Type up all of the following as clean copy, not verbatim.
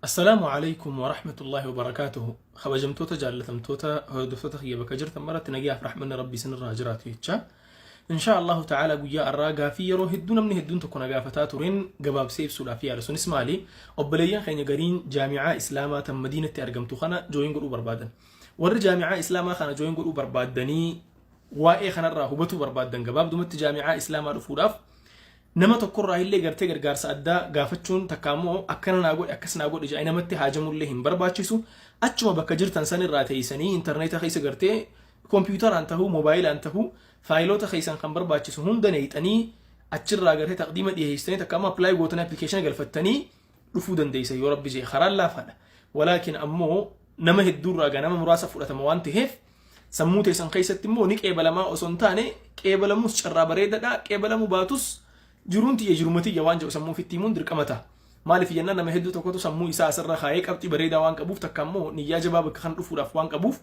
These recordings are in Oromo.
Assalaamu Aleeykum Warahmatullaahi Wabarakaatuhu Kabajamtoota jaallatamtoota hordoftoota kiyya bakka jirtan maratti nagayaaf rahmanni Rabbii isinirraa haa jiraatu jecha Inshaa Allahu ta'ala guyyaa har'aa gaafii yeroo hedduu namni hedduun tokko na gaafataa tureen gabaabsee ibsuudhaaf yaala sunis maali obboleeyyan keenya gariin jaami'aa islaamaa tan madiinatti argamtu kana jooyin godhuu barbaadan warri jaami'aa islaamaa kana jooyin godhuu barbaaddanii waa'ee kanarraa hubatuu barbaaddan gabaabdumatti jaami'aa islaamaa dhufuudhaaf Nama tokkorraa illee gartee gargaarsa addaa gaafachuun takka ammoo akkana naa godhi akkas naa godhi jedhanii namatti haajamullee hin barbaachisu. Achuma bakka jirtan sanirraa teessanii intarneeta keessa gartee kompiitaraan tahuu moobaayilaan tahuu faayiloota keessan kan barbaachisu hunda neeyxanii achirraa gartee taqdiima dhiyeessitanii takka ammoo appilaayi gootanii appilikeeshina galfattanii dhufuu dandeessan yoo rabbi jee karaan laafaadha. Walaakin ammoo nama hedduurraa gaa nama muraasa fudhatama waan taheef Sammuu teessan keessatti immoo ni qeebalamaa osoo hin taane qeebalamus carraa bareedadha qeebalamuu baatus jiruun tiyya jiruma tiyya waan jedhu sammuu ofitti himuun dirqama ta'a. Maaliif jennaan nama hedduu tokkotu sammuu isaa asirra kaayee qabxii bareedaa waan qabuuf takka immoo niyyaa jabaa bakka kana dhufuudhaaf waan qabuuf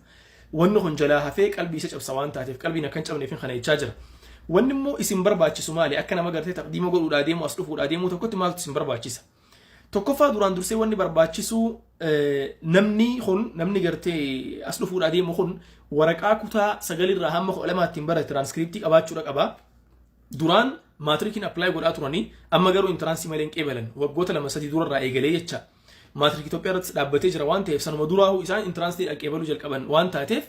wanni kun jalaa hafee qalbii isa cabsa waan taateef qalbiin akka hin cabneef kana jechaa jira. Wanni immoo isin barbaachisu maali? Akka nama gartee taqdiima godhuudhaa deemu as dhufuudhaa deemuu tokkotti maaltu isin barbaachisa? Tokkoffaa duraan dursee wanni barbaachisu namni kun namni gartee as dhufuudhaa deemu kun waraqaa kutaa sagalirraa hamma 12 ittiin barate tiraanskriptii qabaachuudha qaba. Duraan maatirikiin appilaayi godhaa turanii amma garuu intiraansii malee hin qeebalan waggoota 2 3 durarraa eegalee jecha. Maatirik Itoophiyaa irrattis dhaabbatee jira waan ta'eef sanuma duraahuu isaan intiraansiidhaan qeebaluu jalqaban waan taateef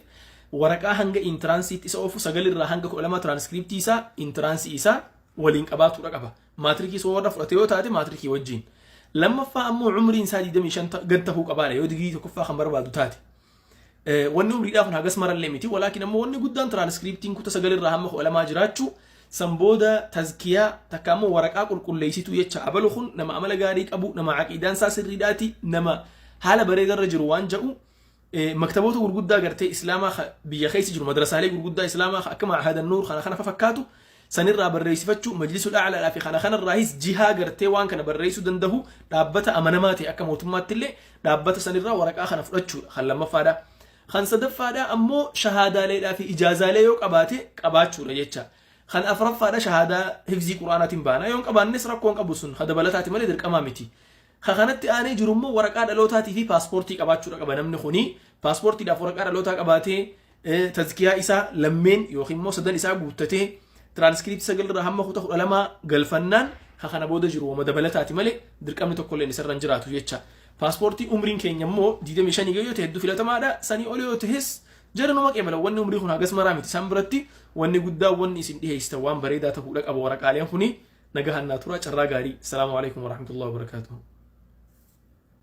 waraqaa hanga intiraansiitti isa oofu sagalirraa hanga 12 tiraanskriptii isaa intiraansii isaa waliin qabaatuudha qaba. Maatirikii soo warra fudhate yoo taate maatirikii wajjin. Lammaffaa ammoo umriin isaa 25 gad tahuu qabaadha yoo digirii tokkoffaa kan barbaadu taate. Wanni umriidhaa kun hagas marallee miti walaakin ammoo wanni guddaan tiraanskriptiin kuta sagalirraa hamma 12 jiraachuu san booda tazkiyaa takka ammoo waraqaa qulqulleessituu jecha abalu kun nama amala gaarii qabu nama aqiidaan isaa sirriidhaati nama haala bareedarra jiru waan jedhu Maktaboota gurguddaa gartee Islaamaa ka biyya keessa jiru madrasaalee gurguddaa Islaamaa ka akka Ma'had An-Nuur kana kana fakkaatu sanirraa barreessifachuu Majlisul A'laadhaa fi kana kanarraahis jihaa gartee waan kana barreessuu dandahu dhaabbata amanamaa ta'e akka mootummaatti illee dhaabbata sanirraa waraqaa kana fudhachuudha kan lammaffaadha. Kan sadaffaadha ammoo shahaadaaleedhaa fi ijaazaalee yoo qabaate qabaachuudha jecha. Kan afraffaadha shahaadaa hifzii Qur'aanaatiin baana yoo hin qabaannes rakkoo hin qabu sun ka dabalataati malee dirqamaa miti. Ka kanatti aanee jiru immoo waraqaa dhalootaatii fi paaspoortii qabaachuudha qaba namni kuni. Paaspoortiidhaaf waraqaa dhalootaa qabaatee tazkiyaa isaa lammeen yookiin immoo sadan isaa guuttatee tiraanskriptii sagalirraa hamma kuta 12 galfannaan ka kana booda jiru wama dabalataati malee dirqamni tokkollee isarra hin jiraatu jecha. Paaspoortii umriin keenya immoo 25 yoo ta'e hedduu filatamaadha. Sanii ol yoo ta'es jara numa qeebala wanni umrii kun hagas maraa miti isaan biratti wanni guddaa wanni isin dhiheessitan waan bareedaa ta'uudha qaba waraqaaleen kuni. Nagahaan naa turaa carraa gaarii. Salaamu alaikum warahmatullahi wabarakatuh.